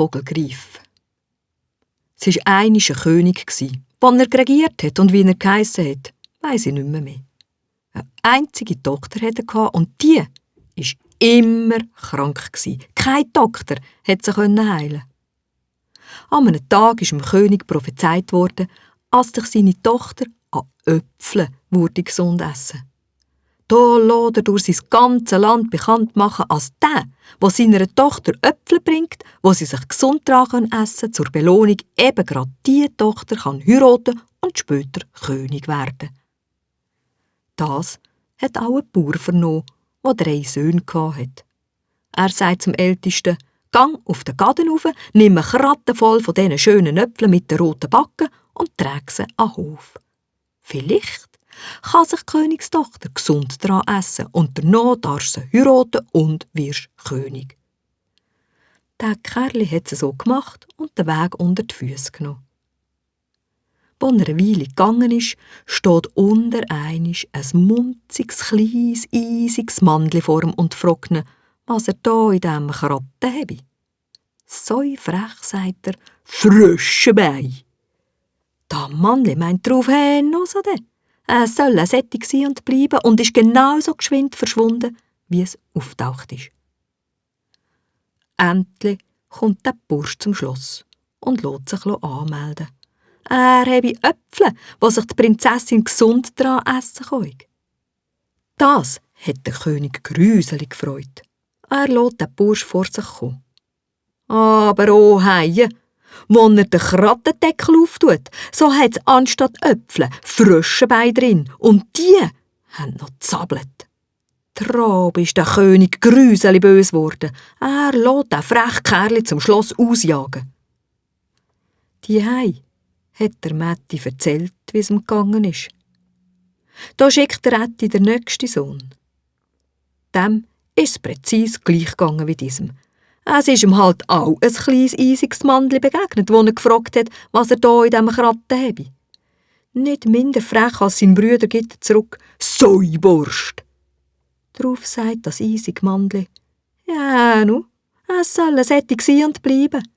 Vogelgreif. Es war einmal ein König, wann er regiert hat und wie er geheissen hat, weiss ich nicht mehr. Eine einzige Tochter hatte er und die war immer krank. Kein Doktor konnte sie heilen. An einem Tag ist dem König prophezeit worden, als sich seine Tochter an Äpfeln gesund essen würde. Da lässt er durch sein ganzes Land bekannt machen als der seiner Tochter Äpfel bringt, wo sie sich gesund daran essen können, zur Belohnung eben gerade diese Tochter kann heiraten und später König werden. Das hat auch ein Bauer vernommen, der 3 Söhne hatte. Er sagt zum Ältesten: «Gang auf den Gaden rauf, nimm eine Kratte voll von diesen schönen Äpfeln mit den roten Backen und trag sie an den Hof. Vielleicht kann sich die Königstochter gesund daran essen und danach darfst du sie heiraten und wirst König.» Der Kerl hat es so gemacht und den Weg unter die Füße genommen. Als er eine Weile gegangen ist, steht unter einisch ein munziges, kleines, eisiges Mannli vor ihm und fragt ihn, was er da in diesem Kratten habe. «So frech», sagt er, «frische Bein.» Das Mannli meint darauf, hey, noch so de. Es soll ein Sättig sein und bleiben und ist genauso geschwind verschwunden, wie es auftaucht ist. Endlich kommt der Bursch zum Schloss und lässt sich anmelden. Er habe Äpfel, wo sich die Prinzessin gesund daran essen kann. Das hat der König grüselig gefreut. Er lässt den Bursch vor sich kommen. Aber oh Heie, wenn er den Krattendeckel auftut, so hat es anstatt Äpfel frische Beine drin und die haben noch zappelt. Trab ist der König grüselig bös geworden. Er lässt den frechen Kerl zum Schloss ausjagen. Die Hei hat der Mätti erzählt, wie es ihm gegangen ist. Da schickt der Ätti den nächsten Sohn. Dem ist es präzise gleich gegangen wie diesem. Es ist ihm halt auch ein kleines, eisiges Mannli begegnet, das er gefragt hat, was er da in diesem Kratten habe. Nicht minder frech als sein Brüder gibt er zurück: «Säuwurst!» Darauf sagt das eisige Mannli: «Ja, nu, es soll ein Sättig sein und bleiben.